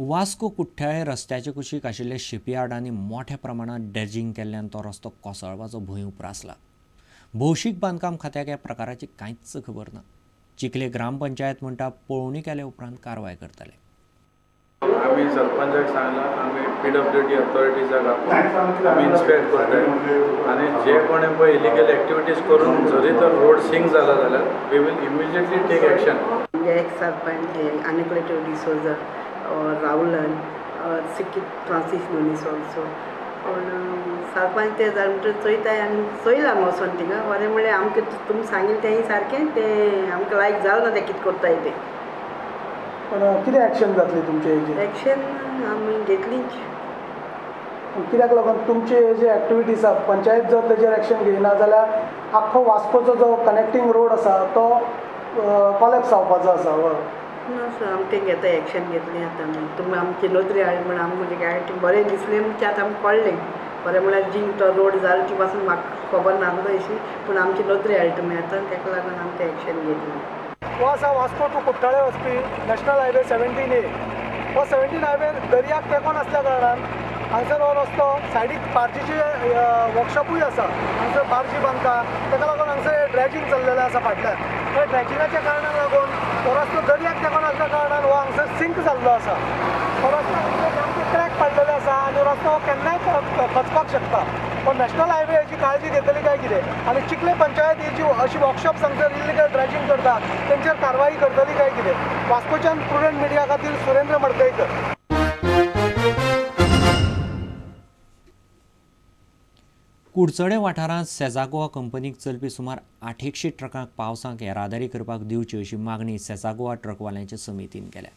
वास्को कुठ्ठाळे रस्त्याचे कुशीक आशिल्ले शिपयार्डांनी मोठ्या प्रमाणात ड्रेजिंग केल्ल्यान तो रस्तो कोसळपाचो भंय उप्रासला. भौशीक बांदकाम खात्याक ह्या प्रकाराची कांयच खबर ना. चिखले ग्रामपंचायत म्हणटा पळोवणी केल्या उपरांत कारवाय करतले. आमी सरपंचाक सांगला, आमी पीडब्ल्यूडी ऑथॉरिटीजाक आमी इन्स्पेक्ट करताय आनी जे कोणे पळय इलिगल एक्टिविटीज करून जरी तर रोड सिंक जाला जाल्यार we will immediately take action. Ex sarpanch Anacleto D'Souza Aur राहुलन Aur Sikki Francis मनीस ऑल्सो. पूण सरपंच ते जाले म्हणटकीर चोयताय आनी चोयलां वचोन थिंगा बरें म्हणल्यार आमकां तुमी सांगिल्लें तेंय सारकें तें आमकां लायक जालें ना तें कितें करताय तें. पण कितें एक्शन जातली तुमचे हेजेर? एक्शन आमी घेतलीच. कित्याक लागून तुमचे जे एक्टिविटीज आसा पंचायत जर तेजेर एक्शन घेयना जाल्यार आख्खो वास्कोचो जो कनेक्टींग रोड आसा तो कॉलेप्स जावपाचो आसा. ना सर, आमी तें घेता एक्शन घेतली आतां. तुमी आमची नदरी हाडली म्हण आमकां म्हणजे काय बरें दिसलें म्हणजे आतां आमकां कळ्ळें. बरें म्हळ्यार जिंग तो रोड जालो ती पासून म्हाका खबर नासलो अशी, पूण आमची नदरी हाडली तुमी आतां ताका लागून आमी तें एक्शन घेतली. हो आसा वास्को टू कुठ्ठाळे वचपी नॅशनल हायवे 17A. हो 17 हायवे दर्याक तेंकोन आसल्या कारणान हांगसर हो रस्तो सायडीक बार्जीचे वर्कशॉपूय आसा, हांगसर बार्जी बांदता, ताका लागून हांगसर ड्रेजिंग चल्लेलें आसा फाटल्यान. त्या ड्रेजिंगाच्या कारणान लागून हो रस्तो दर्याक तेंकोन आसल्या कारणान हो हांगसर सिंक जाल्लो आसा. हो रस्तो हांगसर सामको क्रॅक पडलेलो आसा आनी रस्तो केन्नाय खचपाक शकता. पण नॅशनल हायवे हेची काळजी घेतली काय कितें आनी चिखले पंचायत ही जी अशी वर्कशॉप्स हांगसर इलिगल ड्रेजिंग करता तेंचेर कारवाई करतली काय कितें? वास्कोच्यान प्रुडंट मिडिया खातीर सुरेंद्र मडकयकर. कुडचडे वाठारांत सेजागोवा कंपनीक चलपी सुमार 800 ट्रकांक पावसाक येरादारी करपाक दिवची अशी मागणी सेजागोवा ट्रकवाल्यांच्या समितीन केल्या.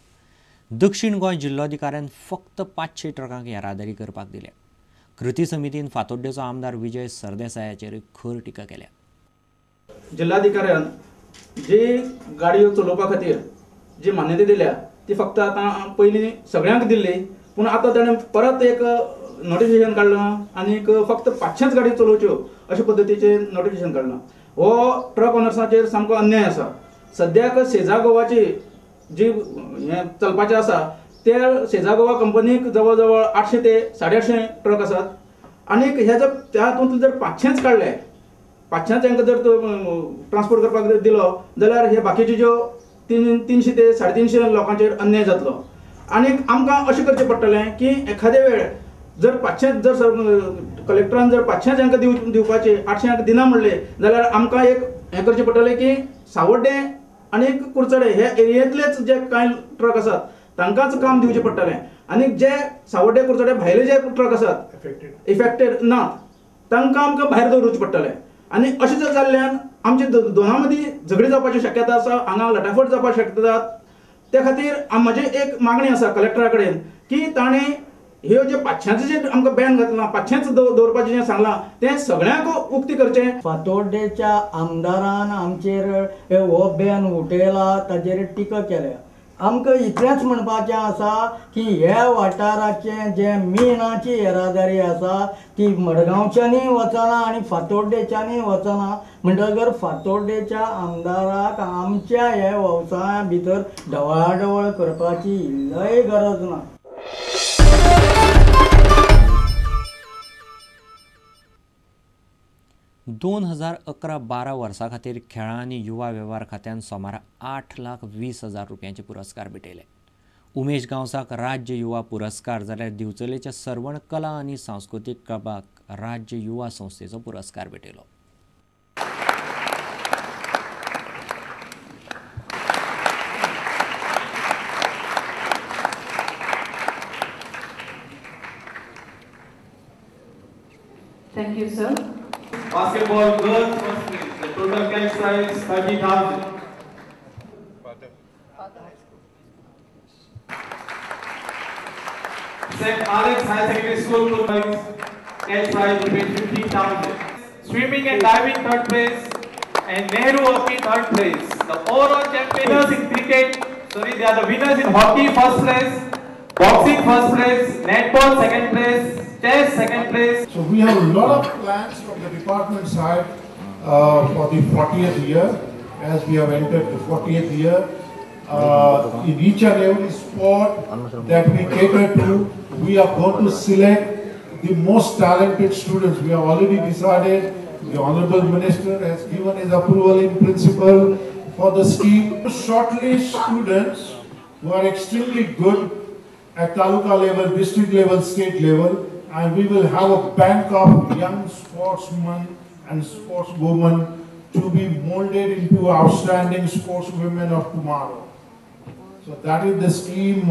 दक्षिण गोंय जिल्लोधिकाऱ्यान फक्त 500 ट्रकांक येरादारी करपाक दिल्या. कृती समितीन फातोड्डेचो आमदार विजय सरदेसायाचेर खर टिका केल्या. जिल्हाधिकाऱ्यान जी गाडयो चलोवपा खातीर जी मान्यता दिल्या ती फक्त आतां पयलीं सगळ्यांक दिल्ली, पूण आतां ताणें परत एक नोटिफिकेशन काडलां आनीक फक्त 500 गाडयो चलोवच्यो अशे पद्दतीचें नोटिफिकेशन काडलां. हो ट्रक ओनर्साचेर सामको अन्याय आसा. सद्याक सेजा गोवाची जी हें चलपाचें आसा ते सेजा गोवा कंपनीक जवळ जवळ 800 ते 850 ट्रक आसात आनीक हे जर तातूंत जर 500 काडले, 500 तांकां जर ट्रान्सपोर्ट करपाक दिलो जाल्यार हे बाकीच्यो ज्यो 300 ते 350 लोकांचेर अन्याय जातलो. आनीक आमकां अशें करचें पडटलें की एखादे वेळ जर 500 जर कलेक्टरान जर 500 तांकां दिवपाचे 800 दिना म्हणलें जाल्यार आमकां एक हें करचें पडटलें की सावड्डें आनी कुडचडे हे एरियेंतलेच जे कांय ट्रक आसात तांकांच काम दिवचें पडटलें आनी जे सावड्डे कुडचडे भायले जे ट्रक आसात इफेक्टेड ना तांकां आमकां भायर दवरूचें पडटलें. आनी अशें जर जाल्ल्यान आमचे दोनां मदीं झगडी जावपाची शक्यता आसा, हांगा लटाफट जावपाची शक्यता. ते खातीर म्हजी एक मागणी आसा कलेक्टरा कडेन की ताणें ह्यो जे 500 जे आमकां बॅन घातलां, 500 दवरपाचें जें सांगलां तें सगळ्यांक उक्ती करचें. फातोड्डेच्या आमदारान आमचेर हो बॅन उठयला ताजेर टिका केल्या. आमकां इतलेंच म्हणपाचें आसा की ह्या वाठाराचें जें मिनाची येरादारी आसा ती मडगांवच्यानूय वचना आनी फातोड्डेच्यानूय वचना, म्हणटकर फातोड्डेच्या आमदाराक आमच्या ह्या वेवसाया भितर ढवळाढवळ करपाची इल्लय गरज ना. दोन 2011-12 वर्सा खातीर खेळां आनी युवा वेव्हार खात्यान सोमारा 8,20,000 रुपयांचे पुरस्कार भेटयले. उमेश गांवसाक राज्य युवा पुरस्कार जाल्यार दिवचलेच्या सर्वण कला आनी सांस्कृतीक क्लबाक राज्य युवा संस्थेचो पुरस्कार भेटयलो. Thank you, sir. Basketball girls first place. The total cash prize 30,000. St. Alex High Secondary School cash prize rupees 15,000. Swimming and diving third place and Nehru hockey third place. The overall champions in cricket, sorry, they are the winners in hockey first place, boxing first place, netball second place, chess second place. So we have a lot of plans from the department side for the 40th year. As we have entered the 40th year, In each and every sport that we cater to, we are going to select the most talented students. We have already decided, the Honorable Minister has given his approval in principle for the scheme. Shortlist students who are extremely good at taluka level, district level, state level, and we will have a bank of young sportsmen and sportswomen to be molded into outstanding sportswomen of tomorrow. So that is the scheme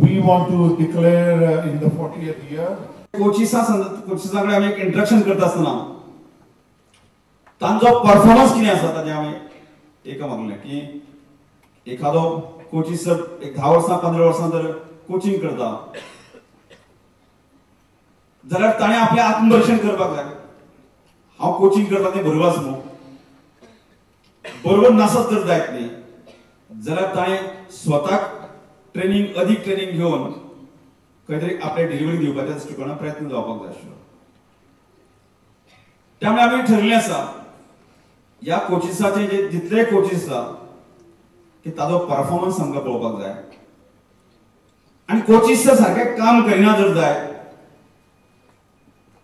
we want to declare in the 40th year. कोचिसा कडेन आमी एक इंट्रक्शन करता आसतना तांचो performance कितें आसा ताजें आमी एक मागलें की एखादो कोचीस जर एक 10 वर्सां 15 वर्सां जर कोचिंग करता जाल्यार ताणें आपलें आत्मदर्शन करपाक जाय. हांव कोचिंग करता तें बरोबर आसा न्हू, बरोबर नासत जर जायत न्ही जाल्यार ताणें स्वताक ट्रेनिंग अदीक ट्रेनिंग घेवन खंय तरी आपले डिलिव्हरी दिवपाच्या दृश्टिकोनान प्रयत्न जावपाक जाय आशिल्लो. त्यामुळे आमी ठरयल्लें आसा ह्या कोचिसाचे जे जितले कोचीस आसा की ताजो परफॉर्मन्स आमकां पळोवपाक जाय आनी कोचीस सारकें काम करिना जर जाय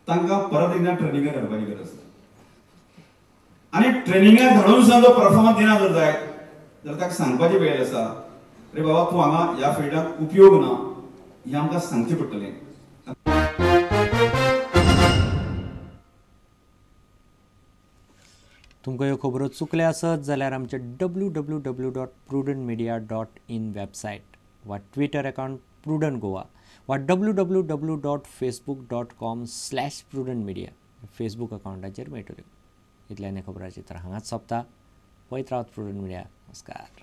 तांकां परत एकदां ट्रेनिंगाक धाडपाची गरज आसा आनी ट्रेनिंगाक धाडून सुद्दां जो परफॉर्मन्स दिना जर जाय जाल्यार ताका सांगपाची वेळ आसा, अरे बाबा तूं हांगा ह्या फिल्डाक उपयोग ना, हें आमकां सांगचें पडटलें. तुमकां ह्यो खबरो चुकल्या आसत जाल्यार आमच्या www.prudentmedia.in website वा ट्विटर अकाउंट प्रुडंट गोवा वा www.facebook.com/prudentmedia Facebook अकाउंटाचेर मेळटल्यो. इतल्यान खबरांची तर हांगाच सोंपता. पळयत रावत प्रुडंट मिडिया. नमस्कार.